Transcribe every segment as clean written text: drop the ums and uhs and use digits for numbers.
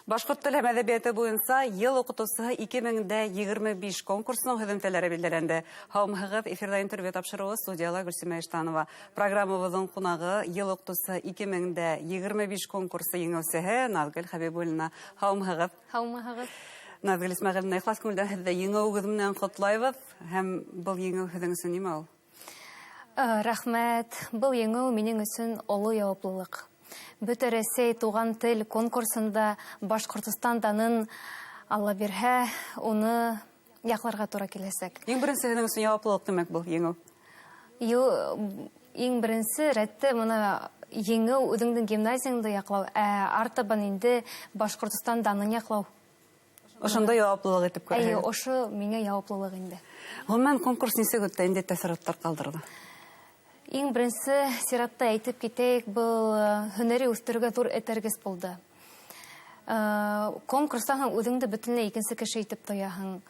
Башҡорт теле һәм әҙәбиәте буйынса йыл уҡытыусыһы 2025 конкурсының һөҙөмтәләре билдәләнде. Һаумыһығыҙ, эфирҙа интервью тапшырыуы, студияла Гөлсимә Иштанова. Программабыҙҙың ҡунағы йыл уҡытыусыһы 2025 конкурсы еңеүсеһе Наҙгөл Хәбибуллина. Һаумыһығыҙ. Һаумыһығыҙ. Наҙгөл Исмәғиловна, ихлас күңелдән һеҙҙе еңеүегеҙ менән ҡотлайбыҙ. Һәм был еңеү һеҙҙең өсөн нимә ул? Рәхмәт. Был еңеү минең өсөн оло яуаплылыҡ. Бөтә Рәсәй туған тел конкурсында Башҡортостан данын, Алла бирһә, уны яҡларға тура киләсәк. Иң беренсе һеҙҙең өсөн яуаплылыҡ, тимәк, был еңеү? Иң беренсе рәттә бына еңеү үҙеңдең гимназияңды яҡлау, ә артабан инде Башҡортостан данын яҡлау. Ошонда яуаплылыҡ итеп күрһәгеҙ. Эйе, ошо миңә яуаплылыҡ инде. Ғөмүмән, конкурс нисек үтте, ниндәй тәьҫораттар ҡалдырҙы? Иң беренсе сиратта әйтеп китәйек, был һөнәри үҫтереүгә ҙур этәргес булды. Конкурстан һуң үҙеңде бөтөнләй икенсе кеше итеп тояһың.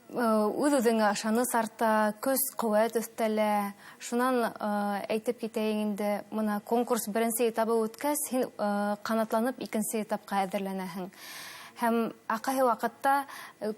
Үҙ-үҙеңә ышаныс арта, көс, ҡеүәт өҫтәлә. Шунан әйтеп китәйек инде, бына конкурс беренсе этабы үткәс, һин ҡанатланып икенсе этапҡа әҙерләнәһең. Һәм ҡайһы ваҡытта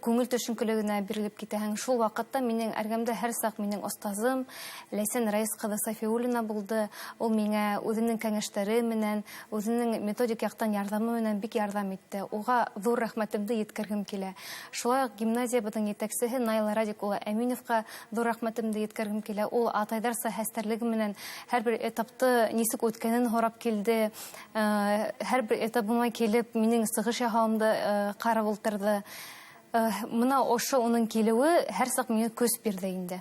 күңел төшөнкөлөгөнә бирелеп китәһең. Шул ваҡытта минең эргәмдә һәр саҡ минең остазым Ләйсән Рәйес ҡыҙы Сафиуллина булды. Ул миңә үҙенең кәңәштәре менән, үҙенең методик яҡтан ярҙамы менән бик ярҙам итте. Уға ҙур рәхмәтемде еткергем килә. Шулай уҡ гимназиябыҙҙың етәксеһе Наил Радик улы Әминовҡа ҙур рәхмәтемде еткергем килә. Ул атайҙарса хәстәрлеге менән һәр бер этапты нисек үткәнен һорап килде. Һәр бер этабыма килеп минең сығыш яһауымды ҡарап ултырҙы. Бына ошо уның килеүе һәр саҡ миңә көс бирҙе инде.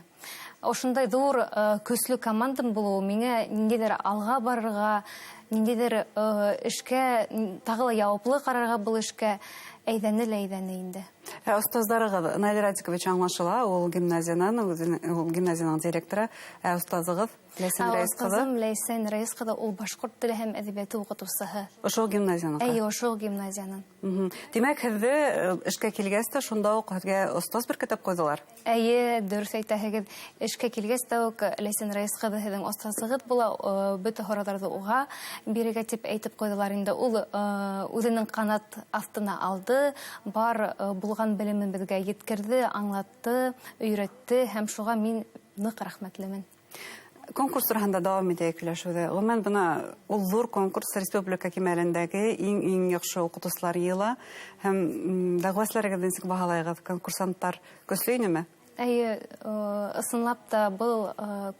Ошондай ҙур көслө командам булыуы миңә ниндәйҙер алға барырға, ниндәйҙер эшкә тағы ла яуаплы ҡарарға был эшкә әйҙәне лә әйҙәне инде. Ә остаздарығыҙ, Наил Радикович аңлашыла, ул гимназиянан, ул гимназияның директоры, ә остазығыҙ Ләйсән Рәйес ҡыҙы? Остазым Ләйсән Рәйес ҡыҙы, ул башҡорт теле һәм әҙәбиәте уҡытыусыһы. Ошо гимназияныҡы? Эйе, ошо гимназияның. Тимәк, һеҙҙе эшкә килгәс тә шунда уҡ һеҙгә остаз беркетеп ҡуйҙылар? Эйе, дөрөҫ әйтәһегеҙ. Эшкә килгәс тә үк Ләйсән Рәйес ҡыҙы һеҙҙең остазығыҙ була, бөтә һорауҙарҙы уға бирергә тип әйтеп ҡуйҙылар инде. Ул үҙенең ҡанат аҫтына алды, бар булған белемен беҙгә еткерҙе, аңлатты, өйрәтте һәм шуға мин ныҡ рәхмәтлемен. Конкурс тураһында дауам итәйек һөйләшеүҙе. Ғөмүмән, бына ул ҙур конкурс, республика кимәлендәге иң яҡшы уҡытыусылар йыйыла. Һәм дәғүәселәрегеҙҙе нисек баһалайығыҙ? Конкурсанттар көслө инеме? Эйе, ысынлап та был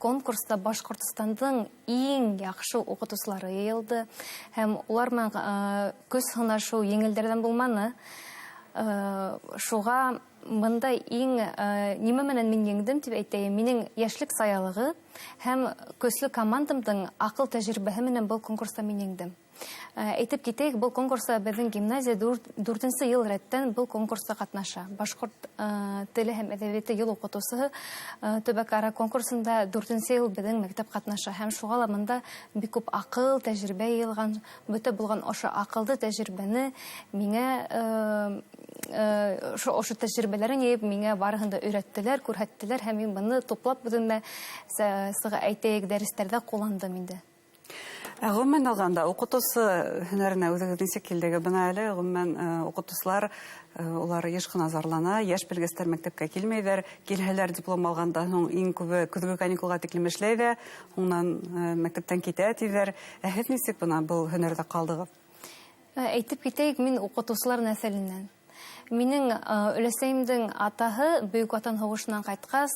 конкурста Башҡортостандың иң яҡшы уҡытыусылары йыйылды. Һәм улар менән көс һынашыу еңелдәрҙән булманы. Шуға бында иң нимә менән мин еңдем тип әйтәйем, минең йәшлек саялығы һәм көслө командамдың аҡыл тәжрибәһе менән был конкурста мин еңдем. Әйтеп китәйек, был конкурста беҙҙең гимназия дүртенсе йыл рәттән был конкурста ҡатнаша. Башҡорт теле һәм әҙәбиәте йыл уҡытыусыһы төбәк-ара конкурсында дүртенсе йыл беҙҙең мәктәп ҡатнаша. Һәм шуға ла бында бик күп аҡыл, тәжрибә йыйылған, бөтә булған ошо аҡылды тәжрибәне миңә ошо тәжрибәләрен йыйып, миңә барыһын да өйрәттеләр, күрһәттеләр һәм мин быны туплап үҙемә әйтәйек, дәрестәрҙә ҡулландым инде. Ә ғөмүмән алғанда, уҡытыусы һөнәренә үҙегеҙ нисек килдегеҙ? Бына әле ғөмүмән уҡытыусылар улар йыш ҡына зарлана, йәш белгестәр мәктәпкә килмәйҙәр, килһәләр диплом алғандан һуң иң күбе көҙгө каникулға тиклем эшләй ҙә, һуңынан мәктәптән китә тиҙәр. Ә һеҙ нисек бына был һөнәрҙә ҡалдығыҙ? Әйтеп китәйек, мин уҡытыусылар нәҫеленән. Минең өләсәйемдең атаһы Бөйөк Ватан һуғышынан ҡайтҡас,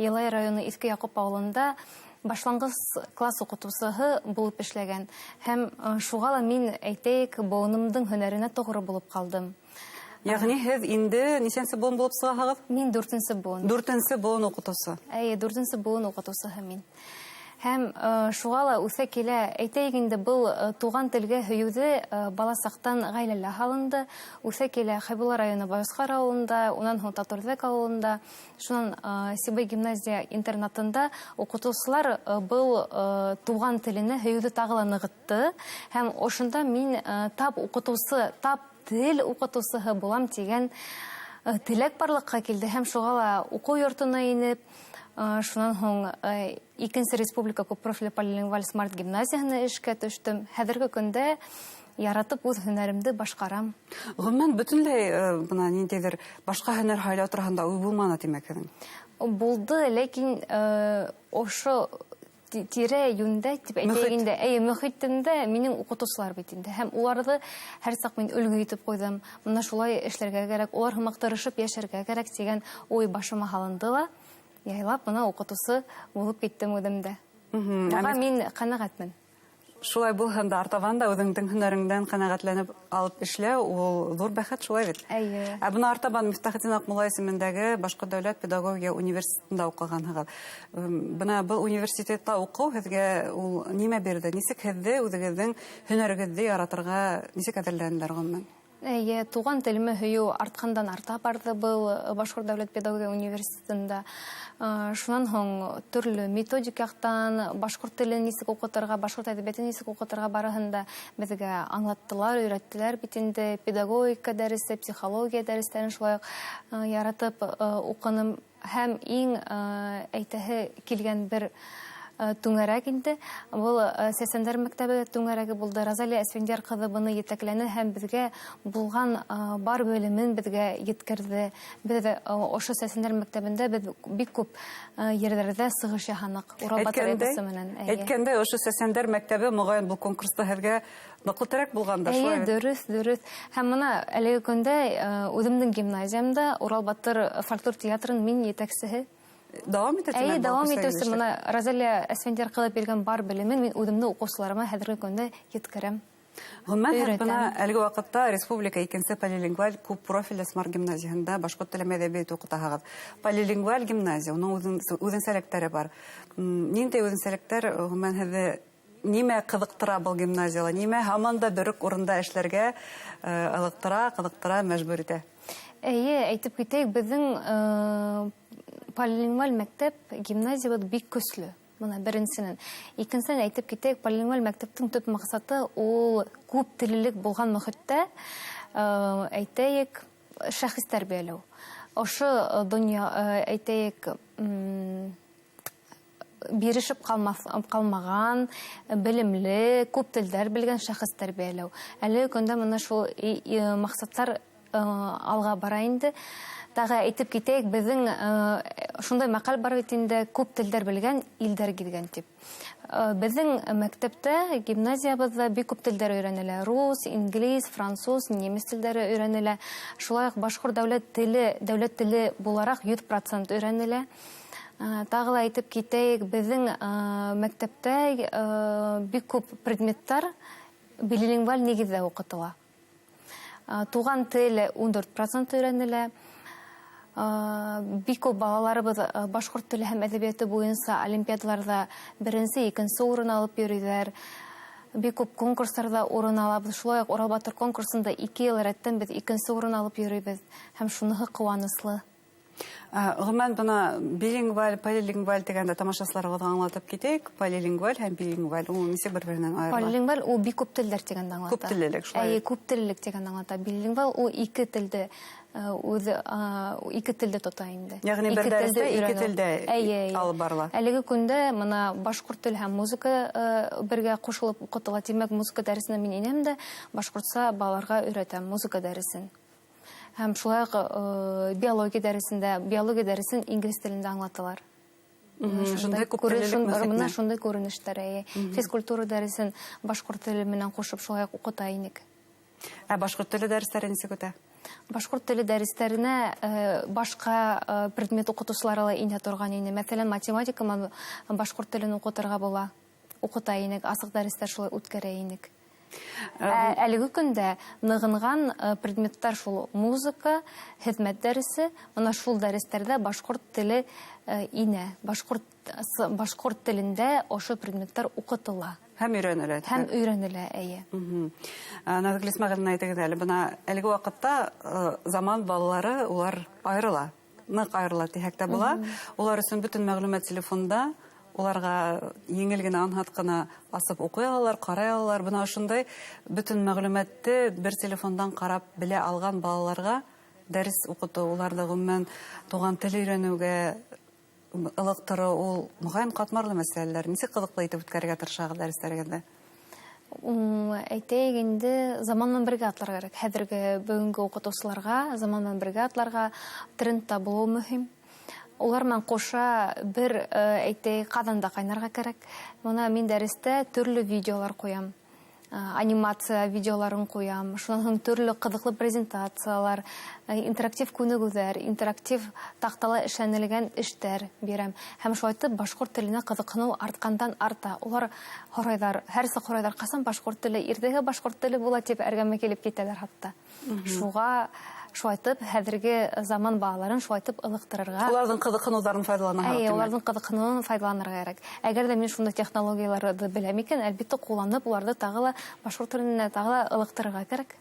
Йылай районы Иҫке Яҡуп ауылында башланғыс класс уҡытыусыһы булып эшләгән. Һәм шуға ла мин, әйтәйек, быуынымдың һөнәренә тоғро булып ҡалдым. Йәғни һеҙ инде нисәнсе быуын булып сығаһығыҙ? Мин дүртенсе быуын. Дүртенсе быуын уҡытыусы. Эйе, дүртенсе быуын уҡытыусыһы мин. Һәм шуға ла үҫә килә, әйтәйек инде, был туған телгә һөйөүҙе бала саҡтан ғаиләлә һалынды. Үҫә килә Хәйбулла районы Байосҡар ауылында, унан һуң Татурҙек ауылында, шунан Сибай гимназия интернатында уҡытыусылар был туған теленә һөйөүҙе тағы ла нығытты. Һәм ошонда мин тап уҡытыусы, тап тел уҡытыусыһы булам тигән теләк барлыҡҡа килде. Һәм шуға ла уҡыу йортона инеп, шунан һуң икенсе республика күп профилле полилингваль смарт гимназияһына эшкә төштөм. Хәҙерге көндә Яратып үҙ һөнәремде башҡарам. Ғөмүмән, бөтөнләй бына ниндәйҙер башҡа һөнәр һайлау тураһында уй булманы, тимәк, һеҙҙең? Булды, ләкин ошо тирә-йүндә тип әйтәйек инде, әйе, мөхитемдә минең уҡытыусылар бит инде. Һәм уларҙы һәр саҡ мин өлгө итеп ҡуйҙым. Бына шулай эшләргә кәрәк, улар һымаҡ тырышып йәшәргә кәрәк тигән уй башыма һалынды ла, яйлап бына уҡытыусы булып киттем үҙем дә. Быға мин ҡәнәғәтмен. Шулай булһын да, артабан да үҙеңдең һөнәреңдән ҡәнәғәтләнеп алып эшләү ул ҙур бәхет, шулай бит? Эйе. Ә бына артабан Мифтахетдин Аҡмулла исемендәге Башҡорт дәүләт педагогия университетында уҡығанһығыҙ. Бына был университетта уҡыу һеҙгә ул нимә бирҙе? Нисек һеҙҙе үҙегеҙҙең һөнәрегеҙҙе яратырға нисек әҙерләнделәр ғөмүмән? Эйе, туған телемә һөйөү артҡандан арта барҙы был Башҡорт дәүләт педагогия университетында. Шунан һуң төрлө методик яҡтан башҡорт телен нисек уҡытырға, башҡорт әҙәбиәтен нисек уҡытырға барыһын да беҙгә аңлаттылар, өйрәттеләр бит инде. Педагогика дәресе, психология дәрестәрен шулай уҡ яратып уҡыным. Һәм иң әйтәһе килгән бер түңәрәк инде. Был Сәсәндәр мәктәбе түңәрәге булды. Розалия Әсфәндиәр ҡыҙы быны етәкләне һәм беҙгә булған бар белемен беҙгә еткерҙе. Беҙ ошо Сәсәндәр мәктәбендә беҙ бик күп ерҙәрҙә сығыш яһаныҡ. Урал Батыр эпосы менән. Эйе. Әйткәндәй, ошо Сәсәндәр мәктәбе моғайын был конкурста һеҙгә ныҡлы терәк булғандар, Эйе, шулай бит? дөрөҫ, дөрөҫ. Һәм бына әлеге көндә үҙемдең гимназиямда Урал Батыр фольклор театрын мин етәксеһе. Дауам итә Эйе, тимәк, был дауам курста итеүсе. килештек. Бына Розалия Әсфәндиәр ҡыҙы биргән бар белемен мин үҙемдең уҡыусыларыма хәҙерге көндә еткерәм. Ғөмүмән, һеҙ Өйрәтәм. бына әлеге ваҡытта республика икенсе полилингваль күп профилле Смар гимназияһында башҡорт теле һәм әҙәбиәте уҡытаһығыҙ. Полилингваль гимназия, уның үҙенсәлектәре бар. Ниндәй үҙенсәлектәр, ғөмүмән, һеҙҙе нимә ҡыҙыҡтыра был гимназияла? Нимә һаман да бер үк урында эшләргә ылыҡтыра, ҡыҙыҡтыра, мәжбүр итә? Эйе, әйтеп китәйек, беҙҙең полилингваль мәктәп гимназиябыҙ бик көслө. Бына беренсенән. Икенсенән әйтеп китәйек, полилингваль мәктәптең төп маҡсаты ул күп теллелек булған мөхиттә, әйтәйек, шәхес тәрбиәләү. Ошо донъя, әйтәйек, бирешеп ҡалмаған, белемле, күп телдәр белгән шәхес тәрбиәләү. Әлеге көндә бына шул маҡсаттар алға бара инде. Тағы әйтеп китәйек, беҙҙең шундай мәҡәл бар бит инде, күп телдәр белгән илдәр гиҙгән тип. Беҙҙең мәктәптә, гимназиябыҙҙа бик күп телдәр өйрәнелә. Рус, инглиз, француз, немец телдәре өйрәнелә. Шулай уҡ башҡорт дәүләт теле булараҡ 100% өйрәнелә. Тағы ла әйтеп китәйек, беҙҙең мәктәптә бик күп предметтар билингваль нигеҙҙә уҡытыла. Туған теле 14% өйрәнелә. Бик күп балаларыбыҙ башҡорт теле һәм әҙәбиәте буйынса олимпиадаларҙа беренсе, икенсе урын алып йөрөйҙәр. Бик күп конкурстарҙа урын алабыҙ. Шулай уҡ Урал Батыр конкурсында 2 йыл рәттән беҙ икенсе урын алып йөрөйбөҙ. Һәм шуныһы ҡыуаныслы. Ғөмүмән, бына билингваль, полилингваль тигәндә тамашасыларыбыҙға аңлатып китәйек. Полилингваль һәм билингваль ул нисек бер-беренән айырыла? Полилингваль ул бик күп телдәр тигәнде аңлата. Күп теллелек, шулай. Әйе, күп теллелек тигәнде аңлата. Билингваль ул ике телде үҙе ике телде тота инде. Йәғни бер Ике дәрестә телде ике өйрәнеү. телдә Әйе, әйе. алып барыла. Әлеге көндә бына башҡорт теле һәм музыка бергә ҡушылып уҡытыла. Тимәк, музыка дәресенә мин инәм дә башҡортса балаларға өйрәтәм музыка дәресен. Һәм шулай уҡ биология дәресендә, биология дәресен инглиз телендә аңлаталар. Шундай күп теллелек мөхитенә. Бына шундай күренештәр, әйе. Физкультура дәресен башҡорт теле менән ҡушып шулай уҡ уҡыта инек. Ә башҡорт теле дәрестәре нисек үтә? Башҡорт теле дәрестәренә башҡа предмет уҡытыусылары ла инә торған ине. Мәҫәлән, математика менән башҡорт телен уҡытырға була. Уҡыта инек, асыҡ дәрестәр шулай үткәрә инек. Әлеге көндә нығынған предметтар шул музыка, хеҙмәт дәресе, бына шул дәрестәрҙә башҡорт теле инә. Башҡорт телендә ошо предметтар уҡытыла. Һәм өйрәнелә. Һәм өйрәнелә, әйе. Наҙгөл Исмәғиловна, әйтегеҙ әле, бына әлеге ваҡытта заман балалары улар айырыла, ныҡ айырыла тиһәк тә була. Улар өсөн бөтөн мәғлүмәт телефонда, уларға еңел генә, анһат ҡына асып уҡый алалар, ҡарай алалар. Бына ошондай бөтөн мәғлүмәтте бер телефондан ҡарап белә алған балаларға дәрес уҡытыу, уларҙы ғөмүмән туған тел өйрәнеүгә ылыҡтырыу, ул моғайын ҡатмарлы мәсьәләләр. Нисек ҡыҙыҡлы итеп үткәрергә тырышағыҙ дәрестәрегеҙҙе? Әйтәйек инде, заман менән бергә атларға кәрәк. Хәҙерге бөгөнгө уҡытыусыларға заман менән бергә атларға, трендта булыу мөһим. Улар менән ҡуша бер, әйтәйек, ҡаҙанда ҡайнарға кәрәк. Бына мин дәрестә төрлө видеолар ҡуям, анимация видеоларын ҡуям. Шунан һуң төрлө ҡыҙыҡлы презентациялар, интерактив күнегеүҙәр, интерактив таҡтала эшләнелгән эштәр бирәм. Һәм шулайтып башҡорт теленә ҡыҙыҡһыныу артҡандан арта. Улар һорайҙар, һәр саҡ һорайҙар, ҡасан башҡорт теле, иртәгә башҡорт теле була тип эргәмә килеп китәләр хатта. Шуға шулайтып хәҙерге заман балаларын шулайтып ылыҡтырырға. Уларҙың ҡыҙыҡһыныуҙарын файҙаланаһығыҙ. Эйе, уларҙың ҡыҙыҡһыныуын файҙаланырға кәрәк. Әгәр ҙә мин шундай технологияларҙы беләм икән, әлбиттә, ҡулланып уларҙы тағы ла башҡорт теленә тағы ла ылыҡтырырға кәрәк.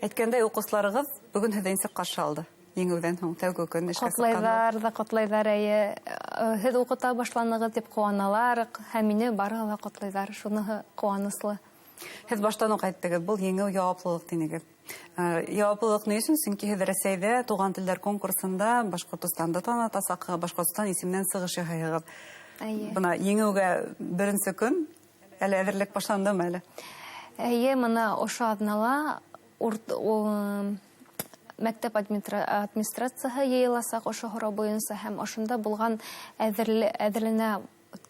Әйткәндәй, уҡыусыларығыҙ бөгөн һеҙҙе нисек ҡаршы алды? Еңеүҙән һуң тәүге көн эшкә сыҡҡанда. Ҡотлайҙар ҙа, ҡотлайҙар, эйе. Һеҙ уҡыта башланығыҙ тип ҡыуаналар, һәм мине барыһы ла ҡотлайҙар. Шуныһы ҡыуаныслы. Һеҙ баштан уҡ әйттегеҙ, был еңеү яуаплылыҡ тинегеҙ. Яуаплылыҡ ни өсөн? Сөнки һеҙ Рәсәйҙә туған телдәр конкурсында Башҡортостанды танытасаҡ, Башҡортостан исеменән сығыш яһайһығыҙ. Эйе. Бына еңеүгә беренсе көн әле әҙерлек башландымы әле? Эйе, бына ошо аҙнала мәктәп администрацияһы йыйыласаҡ ошо һорау буйынса, һәм ошонда булған әҙерләнә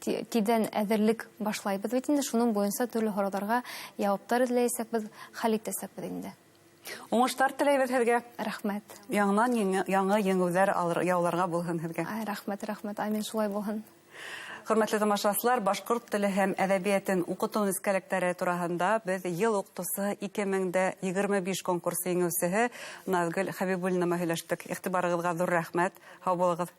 тиҙҙән әҙерлек башлайбыҙ бит инде, шуның буйынса төрлө һорауҙарға яуаптар эҙләйәсәкбеҙ, хәл итәсәкбеҙ инде. Уңыштар теләйбеҙ һеҙгә. Рәхмәт. Яңынан яңы еңеүҙәр яуларға булһын һеҙгә. Ай, рәхмәт, рәхмәт. Амин, шулай булһын. Хөрмәтле тамашасылар, башҡорт теле һәм әҙәбиәтен уҡытыу нескәлектәре тураһында беҙ йыл уҡытыусы 2025 конкурсы еңеүсеһе Наҙгөл Хәбибуллина менән һөйләштек. Иғтибарығыҙға ҙур рәхмәт. Һау булығыҙ.